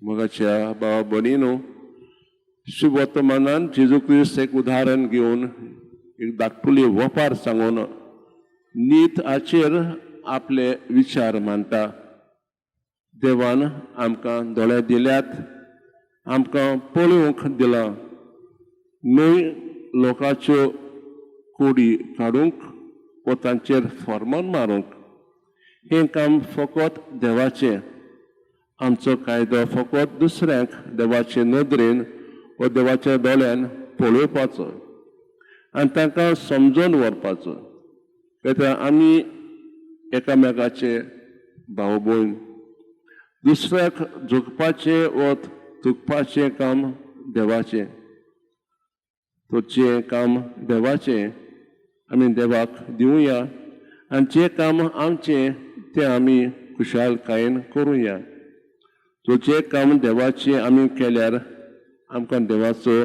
मोगाच्या भावा भयणीनो, शुभवर्तमानान जेजू क्रिस्त एक उदाहरण घेवन, एक धाकटुली वपार सांगून नीत हाचेर आपले विचार मांडटा. देवान आमकां दोळे दिल्यात, आमकां पळोवंक दिलां, न्हय लोकांच्यो कोडी काडूंक वो तांचेर फॉर्मान मारूंक. हें काम फकत देवाचें. आमचो कायदो फकत दुसऱ्यांक देवाचे नदरेन व देवाच्या दोळ्यान पळोवपाचो आनी तांकां समजून व्हरपाचो, कित्याक आमी एकामेकाचे भाव भयण. दुसऱ्याक जोखपाचें वा तुकपाचें काम देवाचें. तर जें काम देवाचें आमी देवाक दिवया आनी जें काम आमचें तें आमी खुशालकायेन करुया. सो जें काम देवाचें आमी केल्यार आमकां देवाचो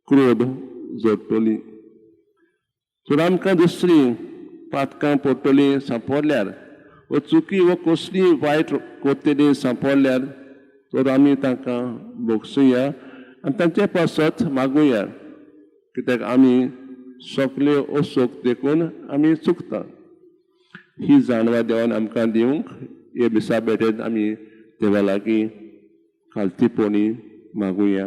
क्रोध जोडटली. तर आमकां दुसरी पातकां पडटलीं सांपडल्यार वा चुकी वा कसली वायट कोत्तली सांपडल्यार, तर आमी तांकां भोगसुया आनी तांचे पासत मागुया, कित्याक आमी सगळे असोक देखून आमी चुकता. ही जाणवाय देवान आमकां दिवंक हे मिसा भेटेंत आमी देवा लागीं खालतीपणी मागुया.